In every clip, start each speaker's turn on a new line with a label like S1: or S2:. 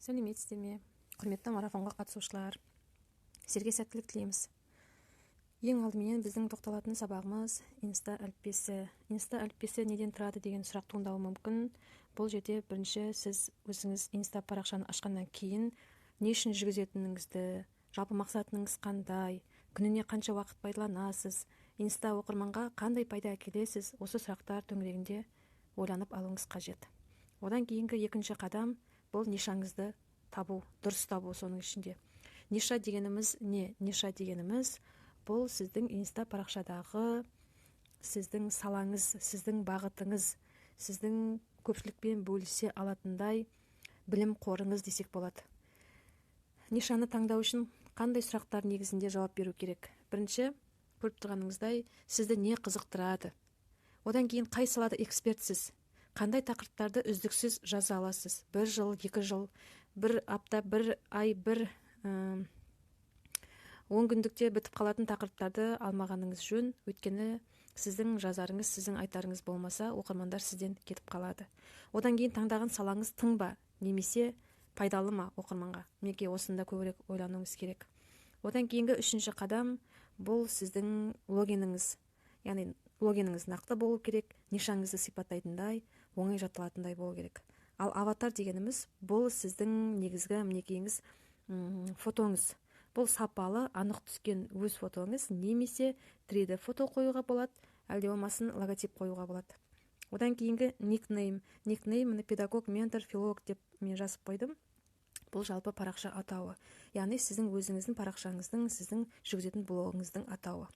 S1: Сәлеметсіздер ме, құрметті марафонға қатысушылар! Сіздерге сәттілік тілейміз. Ең алдыменен біздің тоқталатын сабағымыз – Инста әліппесі. Инста әліппесі неден тұрады деген сұрақ туындауы мүмкін. Бұл жерде бірінші сіз өзіңіз Инста парақшаны ашқаннан кейін не үшін жүргізетініңізді, жалпы мақсатыңыз қандай, күніне қанша уақыт пайдаланасыз, Инста оқырманға қандай пайда әкелесіз, осы сұрақтар төңірегінде ойланып алуыңыз қажет. Одан кейінгі екінші қадам – бұл нишаңызды табу, дұрыс табу. Соның ішінде ниша дегеніміз не? Ниша дегеніміз – бұл сіздің Инста парақшадағы сіздің салаңыз, сіздің бағытыңыз, сіздің көпшілікпен бөлісе алатындай білім қорыңыз десек болады. Нишаны таңдау үшін қандай сұрақтар негізінде жауап беру керек? Бірінші, көріп тұрғаныңыздай, сізді не қызықтырады? Одан кейін қай салада экспертсіз? Қандай тақырыптарды үздіксіз жаза аласыз? Бір жыл, 2 жыл, бір апта, бір ай, бір 10 күндікте бітіп қалатын тақырыптарды алмағаныңыз жөн, өйткені сіздің жазарыңыз, сіздің айтарыңыз болмаса, оқырмандар сізден кетіп қалады. Одан кейін таңдаған салаңыз тың ба немесе пайдалы ма оқырманға? Мінекей, осында көбірек ойлануыңыз керек. Одан кейінгі үшінші қадам – бұл сіздің логиніңіз, яғни логиніңіз нақты болу керек, нишаңызды сипаттайтындай, оңай жатталатындай болу керек. Ал аватар дегеніміз – бұл сіздің негізгі, мінекейіңіз, фотоңыз. Бұл сапалы, анық түскен өз фотоңыз немесе 3D фото қоюға болады, әлде болмасын логотип қоюға болады. Одан кейінгі никнейм. Никнейм, міне, педагог, ментор, филолог деп мен жазып қойдым. Бұл жалпы парақша атауы, яғни сіздің өзіңіздің парақшаңыздың, сіздің жүргізетін блогыңыздың атауы.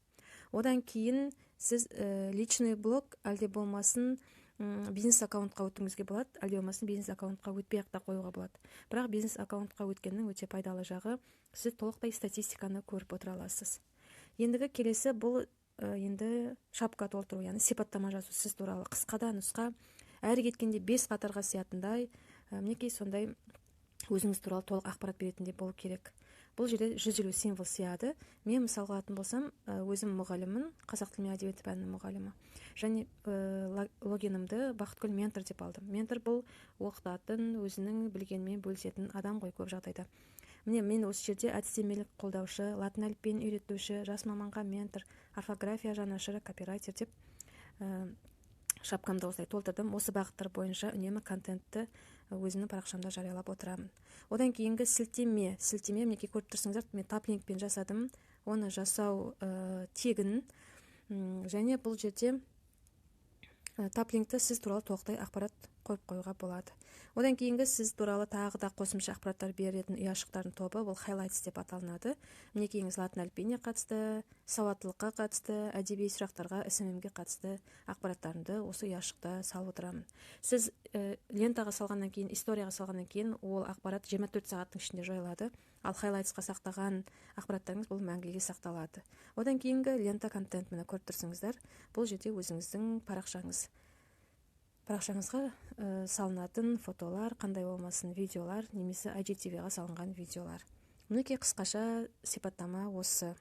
S1: Одан кейін сіз личный блог әлде болмасын бизнес аккаунтқа өтуіңізге болады, әлде болмасын бизнес аккаунтқа өтпей ақ та қоюға болады. Бірақ бизнес аккаунтқа өткеннің өте пайдалы жағы – сіз толықтай статистиканы көріп отыра аласыз. Ендігі келесі бұл енді шапка толтыру, яғни сипаттама жазу. Сіз туралы қысқа да нұсқа, әрі кеткенде бес қатарға сиятындай, мінекей, сондай өзіңіз туралы толық ақпарат беретіндей болу керек. Бұл жерде 150 символ сияды. Мен мысалға алатын болсам, өзім мұғаліммін, қазақ тілі мен әдебиеті пәнінің мұғалімі, және логинімді «Бақытгүл ментор» деп алдым. Ментор – бұл оқытатын, өзінің білгенімен бөлісетін адам ғой көп жағдайда. Міне, мен осы жерде әдістемелік қолдаушы, латын әліпбиін үйретуші, жас маманға ментор, орфография жанашыры, копирайтер деп шапкамды осылай толтырдым. Осы бағыттар бойынша үнемі контентті өзімнің парақшамда жариялап отырамын. Одан кейінгі сілтеме. Сілтеме, мінекей, көріп тұрсыңыздар, мен Таплинкпен жасадым. Оны жасау тегін және бұл жерде Таплинкті сіз туралы толықтай ақпарат қойып қоюға болады. Одан кейінгі сіз туралы тағы да қосымша ақпараттар беретін ұяшықтардың тобы – бұл Highlights деп аталынады. Мінекейіңіз, латын әліпбиіне қатысты, сауаттылыққа қатысты, әдеби сұрақтарға, СММ-ге қатысты ақпараттарымды осы ұяшықта салып отырамын. Сіз лентаға салғаннан кейін, историяға салғаннан кейін ол ақпарат 24 сағаттың ішінде жойылады, ал Highlights-қа сақтаған ақпараттарыңыз бұл мәңгіге сақталады. Одан кейінгі лента контент, міне, көріп тұрсыңыздар, бұл жерде өзіңіздің парақшаңызға салынатын фотолар, қандай болмасын видеолар немесе IGTV-ға салынған видеолар. Мінекей, қысқаша сипаттама осы.